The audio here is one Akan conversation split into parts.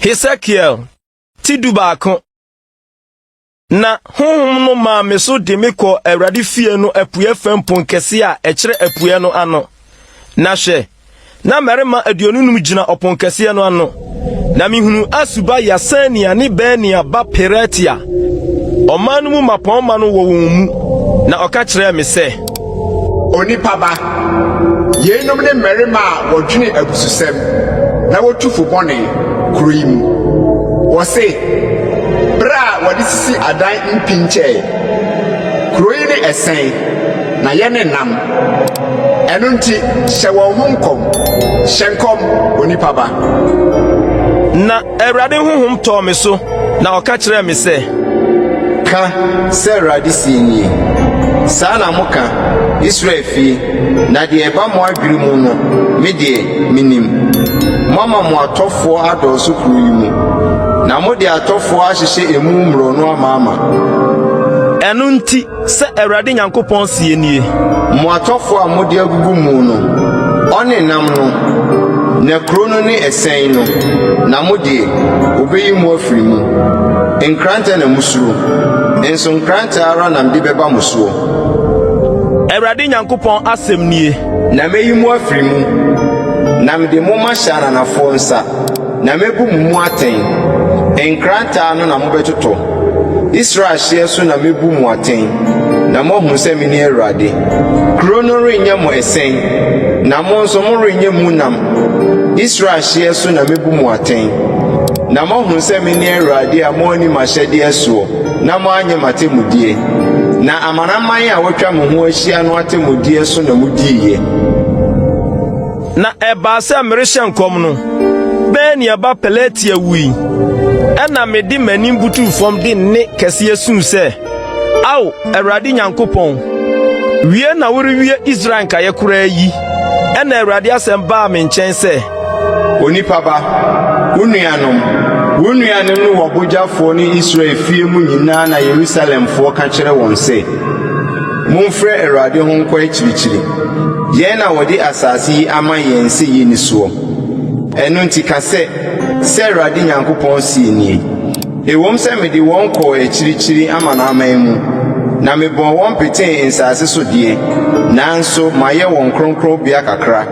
Hesekiel ti dubaako. Na honhom no maa me so de me kɔɔ Awurade fie no apueɛ fam ponkɛseɛ a ɛkyerɛ apueɛ no ano. Na hwɛ, na mmarima 25 gyina ɔponkɛseɛ no ano. Na mehunuu Asuba Yasania ne Benia ba Pelatia, ɔman no mu mmapɔmma no wɔ wɔn mu. Na ɔka kyerɛɛ me sɛ, Onipa ba, yeinom ne mmarima a wɔdwene abususɛm na wotu fo bɔne kuro yi mu. Wɔse, Bere a wɔde sisi adan mpinkyɛe. Kuro yi ne ɛsɛn, na yɛne nam. Ɛno nti, hyɛ wɔn ho nkɔm. Hyɛ nkɔm, onipa ba. Na Awurade honhom tɔɔ me so, na ɔka kyerɛɛ me sɛ. Ka sɛ Awurade seɛ nie, Saa na moka, Israel fie, na deɛ ɛba mo adwene mu no, me deɛ, menim. Moama mo atɔfoɔ adɔɔso kuro yi mu, na mode atɔfoɔ ahyehyɛ emu mmorɔno amaama. Ɛno nti, Sɛ Awurade Nyankopɔn seɛ nie. Mo atɔfoɔ a mode agugu mu no, ɔne nam no, na kuro no ne ɛsɛn no, na mo deɛ, wɔbɛyi mo afiri mu. Nkrantɛ na mosuro, nso nkrantɛ ara na mede bɛba mo soɔ. Awurade Nyankopɔn asɛm nie. Na mɛyi mo afiri mu, na mede mo mahyɛ ananafoɔ nsa. Na mɛbu mo mu atɛn, nkrantɛ ano na mobɛtotɔ. Israel hyeɛ so na mɛbu mo atɛn, na moahunu sɛ mene Awurade. Kuro no renyɛ mo ɛsɛn, na mo nso morenyɛ mu nam. Israel hyeɛ so na mɛbu mo atɛn, na moahunu sɛ mene Awurade a moanni m'ahyɛdeɛ soɔ na moanyɛ m'atemmudeɛ. Na amanaman a wɔatwa mo ho ahyia no atemmudeɛ so na modiiɛ. Na ɛbaa sɛ merehyɛ nkɔm no, Benaia ba Pelatia wui. Ɛnna mede m'anim butuu fam de nne kɛseɛ suu sɛ, Ao, Awurade Nyankopɔn, wie na worewie Israel nkaeɛ koraa yi? Ɛnna Awurade asɛm baa me nkyɛn sɛ, Onipa ba, wo nuanom, wo nuanom ne w'abogyafoɔ ne Israel fie mu nyinaa na Yerusalemfoɔ ka kyerɛ wɔn sɛ, Momfrɛ Awurade ho nkɔ akyirikyiri. Yɛn na wɔde asase yi ama yɛn sɛ yenni soɔ. Ɛno nti ka sɛ, 'Sɛ Awurade Nyankopɔn seɛ nie, Ɛwom sɛ mede wɔn kɔɔ akyirikyiri amanaman mu, na mebɔɔ wɔn petee nsase so deɛ, nanso mayɛ wɔn kronkronbea kakra,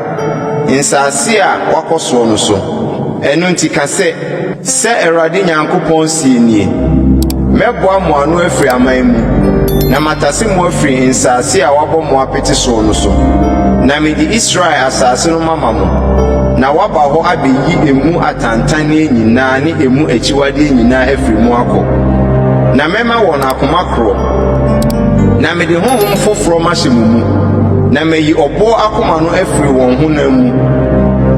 nsase a wɔakɔ soɔ no so. Ɛno nti ka sɛ, Sɛ Awurade Nyankopɔn seɛ nie, Mɛboa mo ano afiri aman mu, na matase mo afiri nsase a wɔabɔ mo apete soɔ no so, na mede Israel asase no mama mo, na woaba hɔ abɛyi emu atantanneɛ nyinaa ne emu akyiwadeɛ nyinaa afiri mu akɔ. Na mɛma wɔn akoma korɔ, na mede honhom foforɔ mahyɛ mo mu, na mayi ɔboɔ akoma no afiri wɔn honam mu,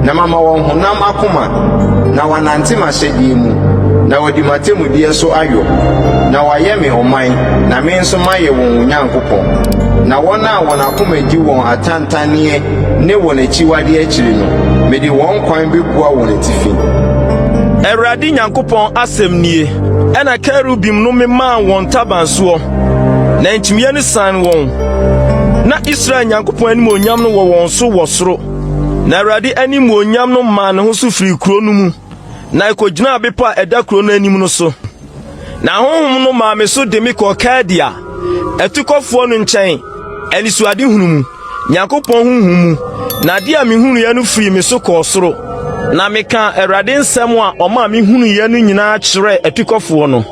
na mama wɔn honam akoma, na wɔanante m'ahyɛdeɛ mu, na wɔadi m'atemmudeɛ so ayɔ, na wɔayɛ me ɔman, na me nso mayɛ wɔn Onyankopɔn. Na wɔn a wɔn akoma di wɔn atantanneɛ ne wɔn akyiwadeɛ akyiri no, mede wɔn kwan bɛbua wɔn atifi. Awurade Nyankopɔn asɛm nie. Ɛnna kerubim no memaa wɔn ntaban soɔ, na nkyimiiɛ no sian wɔn. Na Israel Nyankopɔn animuonyam no wɔ wɔn so wɔ soro. Na Awurade animuonyam no maa ne ho so firii kuro no mu, na ɛkɔgyinaa bepɔ a ɛda kuro no anim no so. Na honhom no maa me so de me kɔɔ Kaldea atukɔfoɔ no nkyɛn, anisoadehunu mu, Nyankopɔn honhom mu, na adeɛ a mehunuiɛ no firii me so kɔɔ soro. Na mekaa Awurade nsɛm a ɔmaa mehunuiɛ no nyinaa kyerɛɛ atukɔfoɔ no.